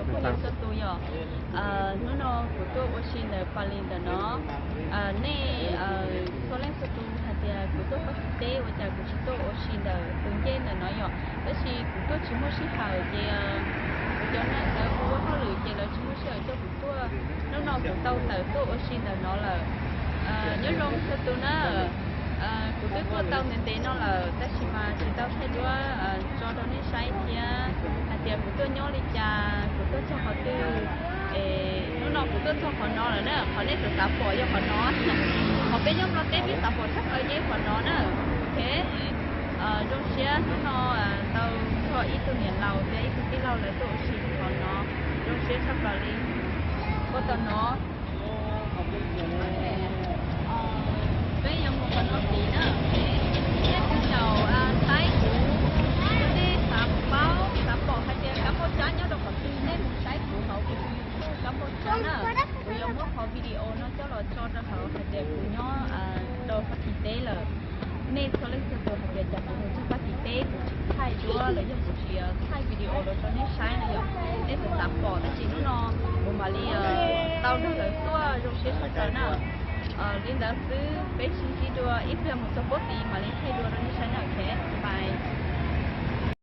Txhua leej txhua tus yom, hnub no kuv tuaj ua si ntawm Pali ntawm no. Nej txhua leej txhua tus hais tias kuv tuaj Fab Kis teb ua cas kuv tsis tuaj ua si ntawm tus ncej ntawm no yom, tab sis kuv tuaj tsis muaj sij hawm ces kuv cov neeg ntawd kuv ua hauj lwm ces lawv tsis muaj sij hawm coj kuv tuaj. Hnub no kuv tau tawm tuaj ua si ntawm no lawm. Nyob zoo txhua tus na, kuv twb tuaj tau ntev ntev no lawm tab sis mas tsis tau thaij duab tso rau nej saib thiab hais tias kuv tuaj nyob li cas, kuv tuaj txog qhov twg. Hnub no kuv tuaj txog qhov no lawm na, qhov nej xav xav pom yog qhov no. Qhov peb nyob Nplog teb peb xav pom tshaj plaws yog qhov no na. Ok, zoo siab hnub no tau nrog ib tug niam laus thiab ib tug tij laug lawv tuaj ua si qhov no, zoo siab tshaj plaws li. Kuv tau no, peb yuav mus qhov no tid na. Nej mus caum saib kuv, nej xav paub xav pom hais tias kab npauj tsab nyob rau qhov twg, nej mus saib kuv hauv kuv tus YouTube kab npauj tsab na. Kuv yuav muab qhov video no coj los tso rau hauv hais tias kuv nyob rau Fab Kis teb lawm. Nej txhua leej txhua tus hais tias cas kuv mus txog Fab Kis teb kuv tsis thaij duab los yog kuv tsis thaij video los rau nej saib no yom. Nej xav xav pom tab sis hnub no kuv mam li tau nrog lawv tuaj, zoo siab tshaj plaws na. Li ntawd xwb, peb sib ntsib dua ib pliag mus txog pob tid mam li thaij dua rau nej saib na. Ok, bye.